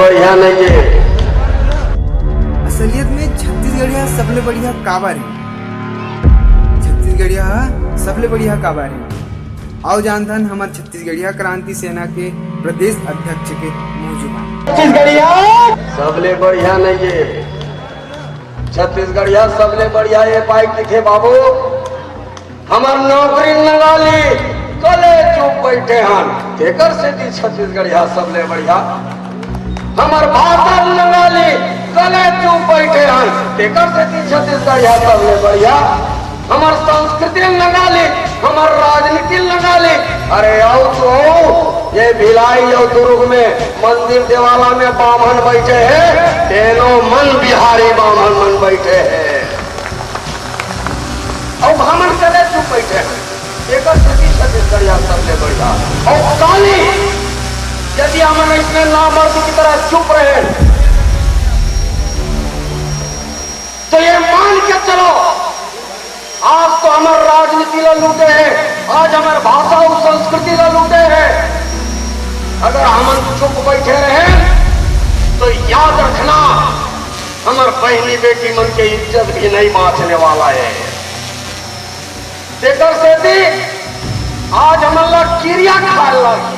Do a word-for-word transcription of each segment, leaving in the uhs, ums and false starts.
बढ़िया नहीं है। असलियत में छत्तीसगढ़िया सबले बढ़िया काबर हे? छत्तीसगढ़िया सबले बढ़िया काबर हे? आओ जानथन हमर छत्तीसगढ़िया क्रांति सेना के प्रदेश अध्यक्ष के मुंह जुबान। छत्तीसगढ़िया सबले बढ़िया नहीं है। छत्तीसगढ़िया सबले बढ़िया ये पाई किथे बाबू। हमर नौकरी नंगाली कले चुप बैठे हन, तेकर सेती छत्तीसगढ़िया सबले बढ़िया। हमर भाषा नंगाली कले चुप बैठे हन, तेकर सेती छत्तीसगढ़िया सबले बढ़िया। हमर संस्कृति नंगाली, हमर राजनीति नंगाली। अरे आओ तो आओ, ये भिलाई और दुर्ग में मंदिर देवाला में बामन बैठे हे, तेनो मन बिहारी बामन मन बैठे हे। अउ हमन कले चुप बैठे हन, एकर सेती छत्तीसगढ़िया सबले बढ़िया। अउ काली यदि हमन अइसने नामर्द की तरह चुप रहे, तो ये मान के चलो, आज तो हमर राजनीति ला लूटे हे, आज हमर भाषा अउ संस्कृति ला लूटे हे। अगर हमन चुप बैठे रहे, तो याद रखना, हमर बहिनी बेटी मन के इज्जत भी नहीं बांचने वाला हे। तेकर सेती आज हमन ला किरिया खाए लागही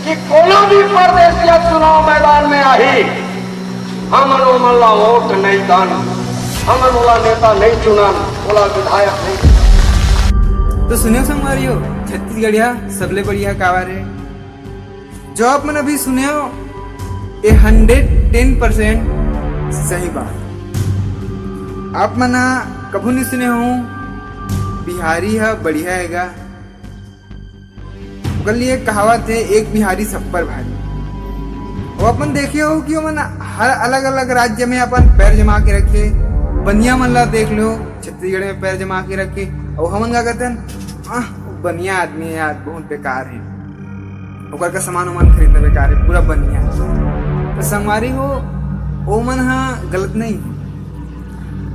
कि कोनो भी परदेसिया चुनाव मैदान में आही, हमन ओमन ला वोट नहीं दन, हमन ओला नेता नहीं चुनन, ओला विधायक नहीं। तो सुनेव संगवारी हो, छत्तीसगढ़िया सबले बढ़िया काबर हे। जो आप मन अभी सुने हो, ये हंड्रेड टेन परसेंट सही बात। आप मन ह कभू नहीं सुने हो, बिहारी ह बढ़िया हेगा। ओकर लिए कहावत हे, "एक बिहारी सब पर भारी।" वो अपन देखे हो कि ओमन हर अलग-अलग राज्य में अपन पैर जमा के रखे। बनिया मन ला देख लो, छत्तीसगढ़ में पैर जमा के रखे, अउ हमन का कहते हैं, "आह, वो बनिया आदमी है यार, बहुत बेकार है।" ओकर का सामान उमान खरीदना बेकार है, पूरा बनिया। तो संगवारी हो, ओमन हा गलत नहीं है,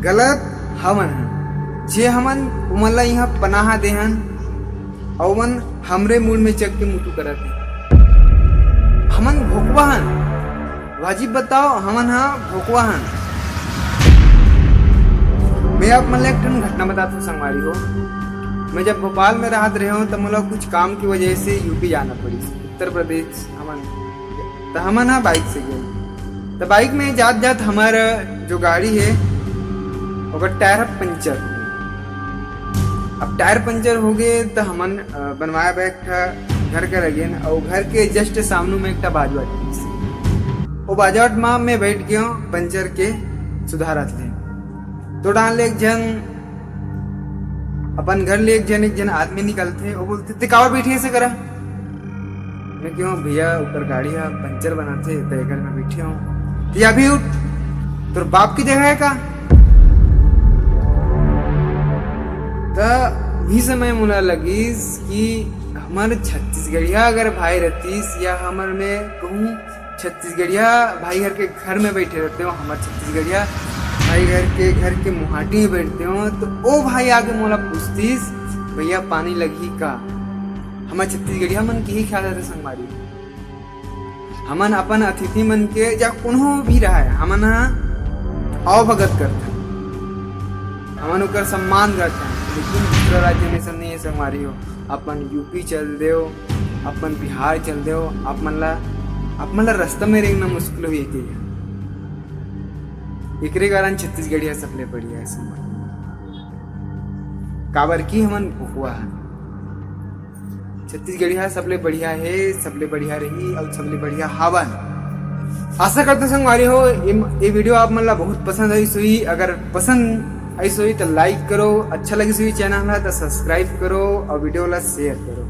गलत हमन हा, जे हमन ओमन ला यहाँ पनाह देहन, अउ ओमन हमरे मूड़ में चघ के मुतू करत हे। हमन भोकवा हन, वाजिब बताओ, हमन हा भोकवा हन। मैं आप मन ला एक ठन घटना बतात हूँ संगवारी हो। मैं जब भोपाल में रहत रहे हूँ, तब मोला कुछ काम की वजह से यूपी जाना पड़िस, उत्तर प्रदेश। हमन, त हमन हा बाइक से गेन। त बाइक में जात जात हमर जो गाड़ी हे, ओकर टायर ह पंचर हो गे। अब टायर पंचर हो गे, त हमन, अ, बनवाए बर एक ठा घर करा गेन, अउ घर के just सामने में एक ठा बाजवट रहिस। ओ बाजवट म मैं बैठ गेंव पंचर के सुधारत ले। तो डाहन ले एक झन, अपन घर ले एक झन, एक झन आदमी निकलथे, वो बोलथे, "ते काबर बैठे ऐसे करा?" मैं केंव, "भैया, ओकर गाड़ी ह पंचर बनाथे, त एकर में बैठे हूँ।" "ते अभी उठ, तोर बाप की जगह है का?" त उही समय मोला लगिस कि हमर छत्तीसगढ़िया अगर भाई रहतिस या हमर में कहूँ छत्तीसगढ़िया भाई घर के घर में बैठे रहते हो, हमर छत्तीसगढ़िया भाई घर के घर के मुहाटी में बैठते हो, तो ओ भाई आके मोला पूछतिस, "भैया, पानी लगही का?" हमर छत्तीसगढ़िया मन के ही ख्याल रहते संगवारी। हमन अपन अतिथि मन के, या कोनो भी रहय, हमन ह आवभगत करथन, हमन ओकर सम्मान करथन। लेकिन दूसरा राज्य में ऐसा नहीं है संगवारी हो। अपन यूपी चल देव, अपन बिहार चल देव, आप मन ला, आप मन ला रास्ता में रेंगना मुश्किल होही के। एकरे कारण छत्तीसगढ़िया सबले बढ़िया है संगवारी, काबर कि हमन भोकवा हन। छत्तीसगढ़िया सबले बढ़िया हे, सबले बढ़िया रही अउ सबले बढ़िया हावन। आशा करते संगवारी हो, ये, ये वीडियो आप मन ला बहुत पसंद आइस होही। अगर पसंद आइस होही तो लाइक करो, अच्छा लगिस होही चैनल ला तो सब्सक्राइब करो अउ वीडियो ला शेयर करो।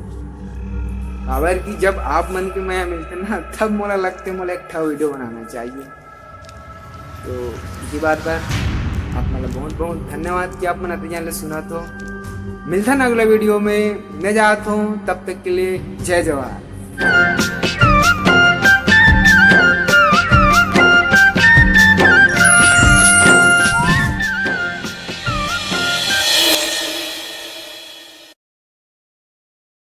काबर कि जब आप मन के मया मिलथे ना, तब मोला लगथे मोला एक ठा वीडियो बनाना चाहिए। तो इही बात बर आप मन ला बहुत बहुत धन्यवाद कि आप मन अतनी जान ले सुनत हो। मिलथन अगला वीडियो में, मैं जात हूँ, तब तक के लिए जय जवान।